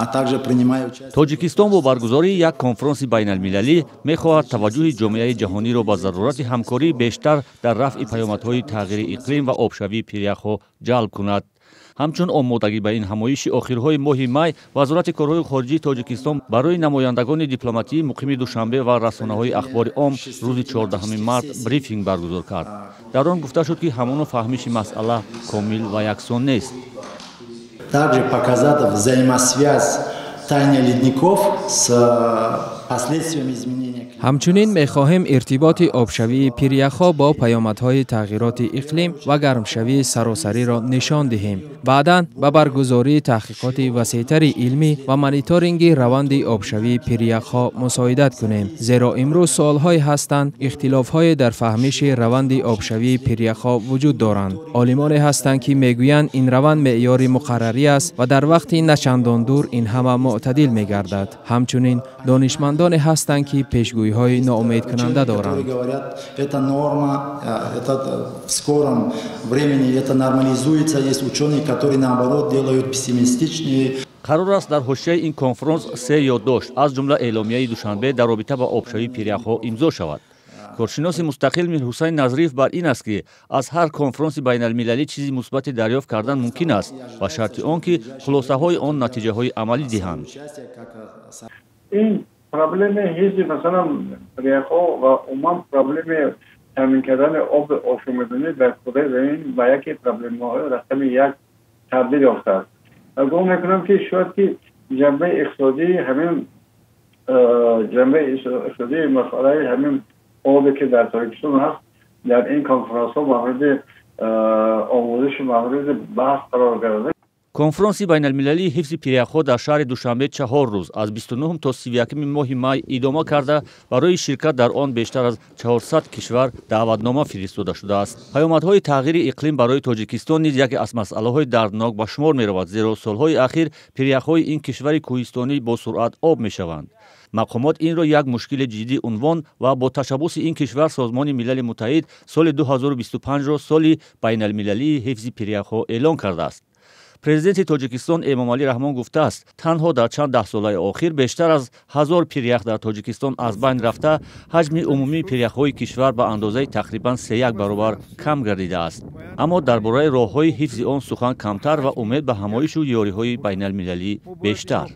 А также принимая участие. Тоҷикистон бо баргузории як конфронси байналмилалӣ мехоҳад таваҷҷӯҳи ҷомеаи ҷаҳониро ба зарурати ҳамкории бештар дар рафъи паёмадҳои тағйири иқлим ва обшавии пиряхҳо ҷалб кунад. Ҳамчун омодагӣ ба ин ҳамоиши охирҳои моҳи май, Вазорати корҳои хориҷии Тоҷикистон барои намояндагони дипломатии муқими Душанбе ва расонаҳои ахбори ом рӯзи 14 март брифинг баргузор кард. Дар он гуфта шуд, ки ҳамоно фаҳмиши масъала комил ва яксон нест. Также показать взаимосвязь таяния ледников с последствиями изменения климата. Ҳамчунин мехоҳем иртиботи обшавии пиряхҳо бо паёмадҳои тағйироти иқлим ва гармшавии саросариро нишон диҳем. Баъдан ба баргузории таҳқиқоти васеътари илмӣ ва мониторинги раванди обшавии пиряхҳо мусоидат кунем, зеро имрӯз суолҳое ҳастанд, ихтилофҳое дар фаҳмиши раванди обшавии пиряхҳо вуҷуд доранд. Олимоне ҳастанд, ки мегӯянд, ин раванд меъёри муқаррарӣ аст ва дар вақти начандон дур ин ҳама мӯътадил мегардад. Ҳамчунин донишмандоне ҳастанд, ки пешгӯиҳои ноумедкунанда доранд. Говорят, это норма, это в скором времени это нормализуется. Есть ученые, которые, наоборот, делают пессимистичные. Қарор аст, дар ҳошияи ин конфронс се ёддошт, аз ҷумла Эъломияи Душанбе дар робита ба обшавии пиряхҳо, имзо шавад. Коршиноси мустақил Мирҳусайн Назриев бар ин аст, ки аз ҳар конфронси байналмилалӣ чизи мусбате дарёфт кардан мумкин аст, ба шарти он ки хулосаҳои он натиҷаҳои амалӣ диҳанд. Ин проблеми ҳифзи, масалан, пиряхҳо ва умуман проблеми таъмин кардани оби ошомиданӣ дар кураи замин ба яке проблемаҳои рақами як табдил ёфтааст. Гумон мекунам, ки шояд ки ҷанбаи иқтисодии ҳамин, ҷанбаи иқтисодии масъалаи ҳамин обе, ки дар Тоҷикистон ҳаст, дар ин конферансҳо мавриди омӯзиши, мавриди баҳс қарор гардад. Конфронси байналмилалии ҳифзи пиряхҳо дар шаҳри Душанбе 4 рӯз, аз 29 то 31 моҳи май идома карда, барои ширкат дар он бештар аз 400 кишвар даъватнома фиристода шудааст. Паёмадҳои тағйири иқлим барои Тоҷикистон низ яке аз масъалаҳои дарднок ба шумор меравад, зеро солҳои ахир пиряхҳои ин кишвари кӯҳистонӣ бо суръат об мешаванд. Мақомот инро як мушкили ҷиддӣ унвон ва бо ташаббуси ин кишвар Созмони Милали Муттаҳид соли 2025-ро соли байналмилалии ҳифзи пиряхҳо эълон кардааст. Президенти Тоҷикистон Эмомалӣ Раҳмон гуфтааст, танҳо дар чанд даҳсолаи охир бештар аз 1000 пирях дар Тоҷикистон аз байн рафта, ҳаҷми умумии пиряхҳои кишвар ба андозаи тақрибан сеяк баробар кам гардидааст. Аммо дар бораи роҳҳои ҳифзи он сухан камтар ва умед ба ҳамоишу ёриҳои байналмилалӣ бештар.